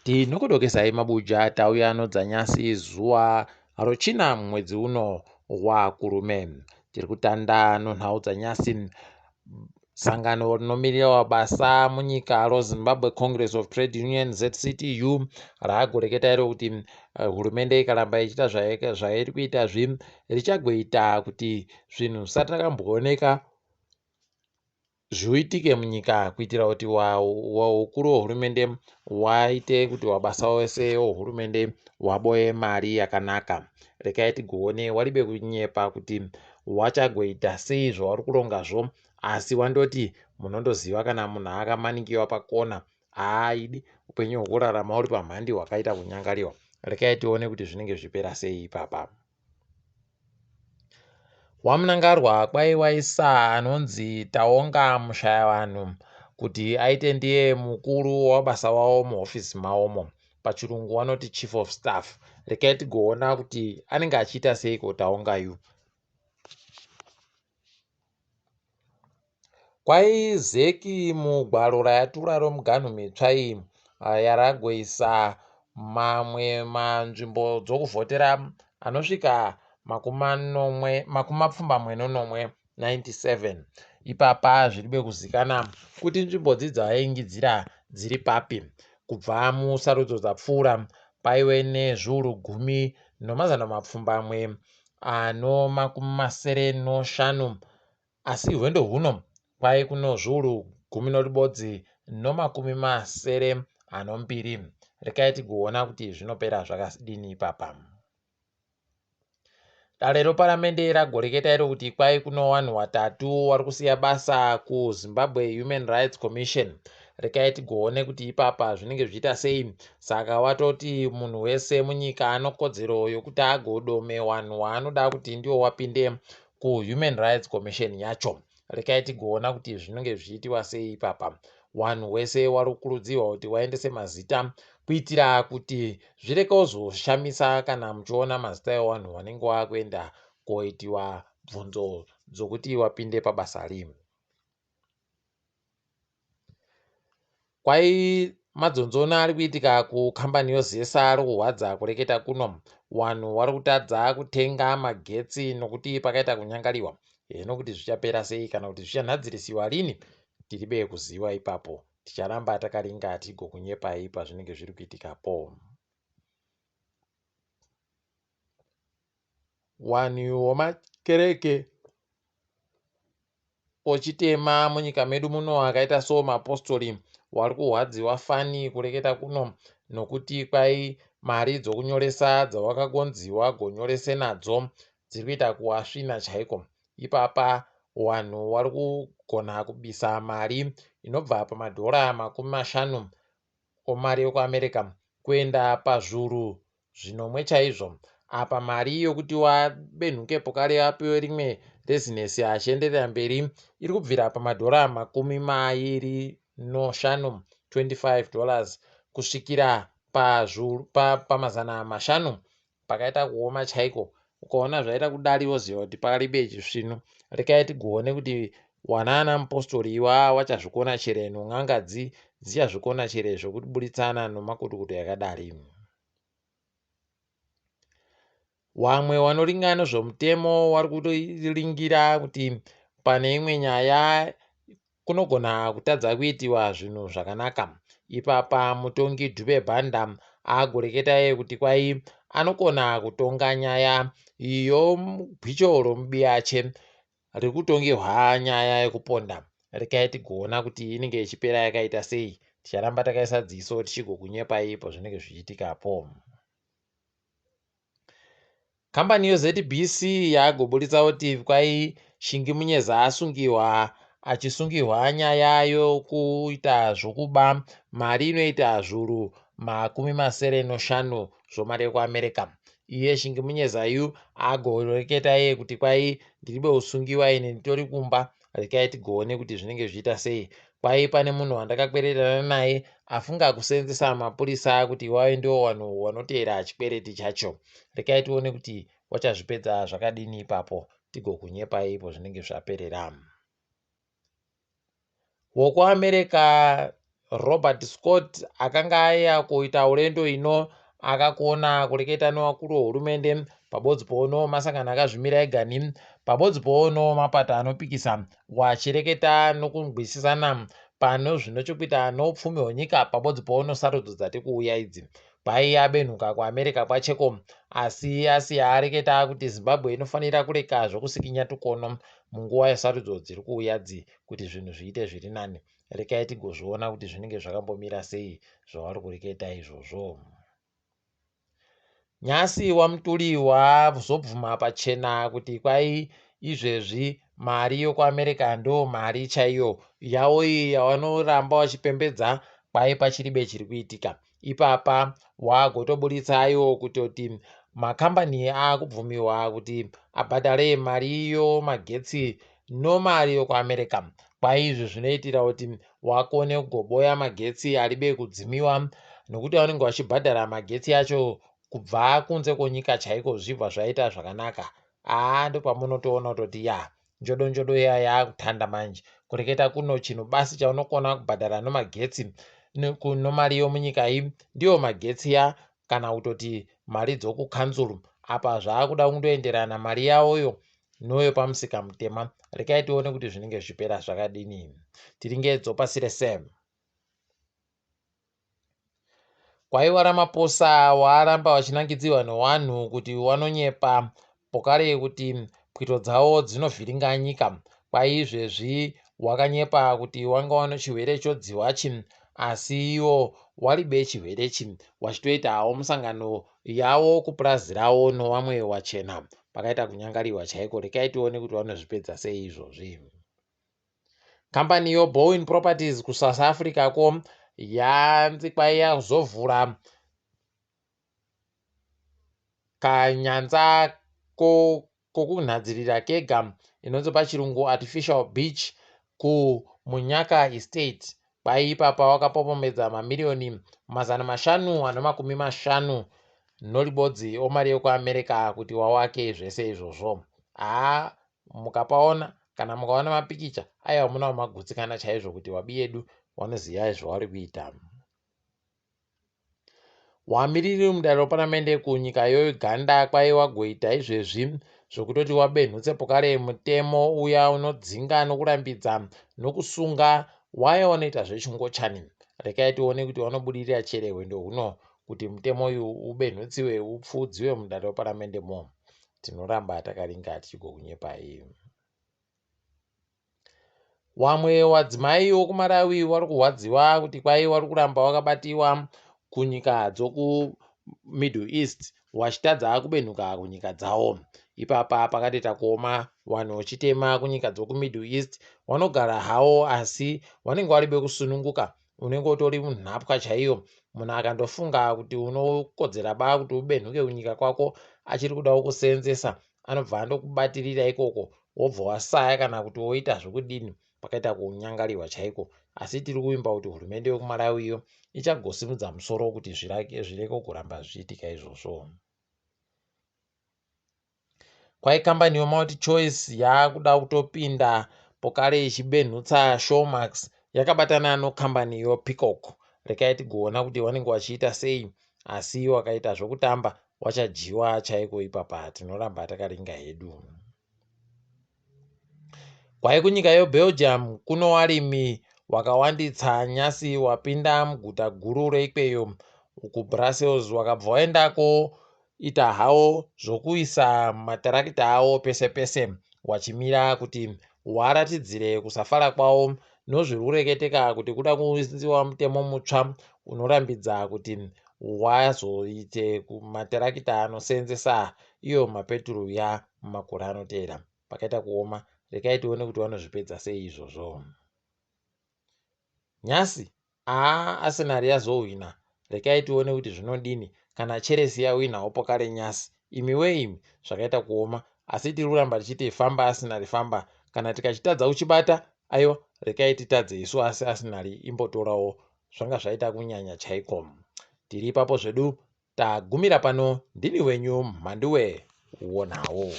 Tinokudokesai mabuja tauya nodzanyasi zuva rochina mwedzi uno waKurume. Tiri kutanda nonhau dzanyasi. Sangano rinomirira mabasa munyika roZimbabwe Congress of Trade Union ZCTU ragoreketa iro kuti hurumende ikaramba ichiita zvairi kuita zvi richagoita kuti zvinhu zvisati rakambooneka zviitike munyika kuitira kuti hukuru hwehurumende waite kuti wabasa wese wehurumende waboye mari yakanaka. Rekai tigoone waribe kunyepa kuti wachagoita sei zvauri kurongazvo asi wandoti munondoziva kana munhu akamanikiwa pakona haaidi upenyu hwekurarama uri pamhandi hwakaita kunyangariwa. Rekai tione kuti zvinenge zvichipera sei ipapa. WaMnangarwa kwai waisa anonzi Taonga Mushayavanhu kuti aite ndiye mukuru wabasa wavo muhofisi mawomo. Pachirungu vanoti chief of staff. Rekai tigoona kuti anenge achiita seiko Taonga yu. Kwai Zec mugwaro rayatura romuganhu mitsva iyi yaragoisa mamwe manzvimbo dzokuvhotera anosvika makumi mapfumbamwe nonomwe 97. Ipapa zviribe kuzikana kuti nzvimbo dzi dzavaingidzira dziri papi. Kubva musarudzo dzapfuura paive nezviuru gumi nomazana mapfumbamwe ano makumi masere noshanu Asi hwendo huno kwai kuno zviuru gumi noribodzi nomakumi masere anombiri. Rekai tigoona kuti zvinopera zvakadini ipapa. Dare roparamende ragoreketa iro kuti kwai kuno wanhu watatu wari kusiya basa kuZimbabwe Human Rights Commission. Rekai tigoone kuti ipapa zvinenge zvichiita sei. Saka watoti munhu wese munyika anokodzero yokuti agodome wanhu waanoda kuti ndiwo wapinde kuHuman Rights Commission yacho. Rekai tigoona kuti zvinenge zvichiitiwa sei ipapa. Wanhu wese wari kukurudzirwa kuti waendese mazita kuitira kuti zvireke kuzoshamisa kana muchiona mazita ewanhu wanenge wakuenda koitiwa bvunzo dzokuti wapinde pabasa rimwe. Kwai madzonzona ari kuitika kukambani yoZESA ari kuhwadza kureketa kuno. Wanhu wari kutadza kutenga magetsi nokuti pakaita kunyangariwa. Heno kuti zvichapera sei kana kuti zvichanhadzirisiwa rini tiribe kuziva ipapo. Ticharamba takaringa tigokunyepai pazvinenge zviri kuitikapo. Wanhu wemakereke ochitema munyika medu muno akaita so mapostori wari kuhwadziwa fani kureketa kuno nokuti kwai mari dzokunyoresa dzawakagonzi wagonyorese nadzo dziri kuita kuwasvina chaiko ipapa wanhu wari kugona kubisa mari inobva pamadhora 50 omari yokuAmerica kuenda pazvuru zvinomwe chaizvo. Apa mari yokuti wabenhukepo kare apiwe rimwe rezinesi achienderera mberi iri kubvira pamadhora 25, 25 dollars, kusvikira pamazana 500. Pakaita kuoma chaiko. Ukaona zvaita kudari woziva kuti paribe chisvinu. Rekai tigoone kuti wanaana mupostori iwa wachazvikona chere non'anga dzi dzichazvikona chere zvokuburitsana nomakutukutu yakadari. Wamwe wanoringa nezvomutemo wari kuringira kuti pane imwe nyaya kunogona kutadza kuitiwa zvinhu zvakanaka. Ipapa mutongi Dube Banda agoreketa iye kuti kwai anokona kutonga nyaya yogwicho romubiyache riri kutongerwa nyaya yekuponda. Rekai tigoona kuti inenge ichipera yakaita sei. Ticharamba takaisa dziso tichigokunyepai pazvinenge zvichiitikapo. Kambani yeZBC yagoburitsa kuti kwai Shingi Munyeza asungiwa achisungirwa nyaya yokuita zvokuba mari inoita zviuru 75 zvomari yekuAmerica. Iye Shingi Munyeza yu agoreketa iye kuti kwai ndiribe usungiwa ini nditori kumba rekai tigoone kuti zvinenge zvichiita sei. Kwai pane munhu wandakakweretana naye afunga kuseenzesa mapurisa kuti iwayo ndiwo wanhu wanoteera chikwereti chacho. Rekai tione kuti wachazvipedza zvakadini ipapo tigokunyepai ipo zvinenge zvaperera. WokuAmerica Robert Scott akanga aya kuita urendo ino akakona kureketa nevakuru vehurumende pabodzi poono masangano akazvimira egani pabodzi poono mapato anopikisa wachireketa nokungwisisana pano zvino chekuita noupfumi hwenyika pabodzi poono sarudzo dzati kuuya idzi. Kwaiya benhuka kuAmerica kwacheko asi asiya areketa kuti Zimbabwe inofanira kureka zvokusikinya tukono munguva yesarudzo dziri kuuya dzi kuti zvinhu zviite zviri nani. Rekai tigozviona kuti zvinenge zvakambomira sei zvavari kureketa izvozvo. Nhasi waMutuli wazobvuma pachena kuti kwai izvezvi mari yokuAmerica ndo mari chaiyo yavo iyi yavanoramba vachipembedza kwai pachiribe chiri kuitika. Ipapa wagotoburitsa iwo kutoti makambani akubvumiwa kuti abhadhare mari iyo magetsi nomari yokuAmerica. Kwai izvi zvinoitira kuti wakone kugoboya magetsi aribe kudzimiwa nokuti vanenge vachibhadhara magetsi acho kubva kunze kwenyika chaiko zvibva zvaita zvakanaka. Haa ndopamunotoona kutoti ya njodo njodo iya yakutanda manje. Kureketa kuno chinhu basi chaunokona kubhadhara nomagetsi nomari yomunyika iyi ndiyo magetsi ya kana kutoti mari dzokukanzuru. Apa zvaakuda kundoenderana mari yavoyo noyo pamusika mutema. Rekai tione kuti zvinenge zvichipera zvakadini. Tiringe dzopasi rese. Kwaiwa Ramaphosa waaramba vachinangidzirwa newanhu kuti wanonyepa pokare kuti pwito dzawo dzinovhiringa nyika. Kwai izvezvi wakanyepa kuti wanga wano chihwere chodziwachi asi iwo waribe chihwerechi wachitoita hawo musangano yawo kupurazi rawo nowamwe wachena. Pakaita kunyangariwa chaiko rekai tione kuti wanozvipedza sei izvozvi. Kambani yoBowen Properties kuSouth Africa ko yanzi kwaiyazovhura kanyanza kokunhadzirira kega inonzi pachirungu artificial beach kuMunyaka Estate. Kwai ipapa wakapopomedza mamiriyoni 551 omari yekuAmerica kuti wawake zvese izvozvo. Haa mukapaona kana mukaona mapikicha aiwa muna magutsikana chaizvo kuti wabi yedu wanoziva zvavari kuita. Wamiriri mudare reparamende kunyika yeUganda kwai wagoita izvezvi zvokutoti wabenhutse pokare mutemo uya unodzinga nokurambidza nokusunga waya wanoita zvechingochani. Rekai tione kuti wanobudirira chere hwendo huno kuti mutemo uyu ubenhutsiwe upfuudziwe mudare reparamende mo. Tinoramba takaringa tichigokunyepai. Wamwe wadzimai wokuMalawi wari kurwadziwa kuti kwai wari kuramba wakabatiwa kunyika dzokuMiddle East wachitadza kubenhuka kunyika dzawo. Ipapa pakatoita kuoma vanhu vechitema kunyika dzokuMiddle East wanogara hawo asi wanenge waribe kusununguka unenge utori munhapwa chaiyo. Munhu akandofunga kuti unokodzera ba kuti ubenhuke kunyika kwako achiri kuda kukuseenzesa anobva andokubatirira ikoko wobva wasaya kana kuti woita zvekudini pakaita kunyangariwa chaiko. Asi tiri kuvimba kuti hurumende yekuMalawi iyo ichagosimudza musoro kuti zvireke kuramba zvichiitika izvozvo. Kwai kambani yoMultiChoice yakuda kutopinda pokare ichibenhutsa Showmax yakabatana nokambani yoPeacock. Rekai tigoona kuti vanenge vachiita sei asi wakaita zvokutamba wachadyiwa chaiko ipapa tinoramba takaringa hedu. Kwai kunyika yeBelgium kuno warimi wakawanditsa nyasi wapinda muguta guru reikweyo kuBrussels wakabva waenda koita hawo zvokuisa matarakita awo pese pese wachimira kuti waratidzire kusafara kwawo nozviri kureketeka kuti kuda kuisiwa mutemo mutsva unorambidza kuti wazoite matarakita anoseenzesa iyo mapeturu ya mumakore anoteera. Pakaita kuoma rekai tione kuti vanozvipedza sei izvozvo. Nhasi aa Arsenal yazohwina rekai tione kuti zvinodini kana Chelsea yahwinawo pokare nhasi. Imi wee imi zvakaita kuoma asi tiri kuramba tichiti famba Arsenal famba kana tikachitadza kuchibata aiwa rekai titadze isu asi Arsenal imbotorawo zvanga zvaita kunyanya chaiko. Tiri ipapo zvedu tagumira pano ndini wenyu Mhanduwe wonawo.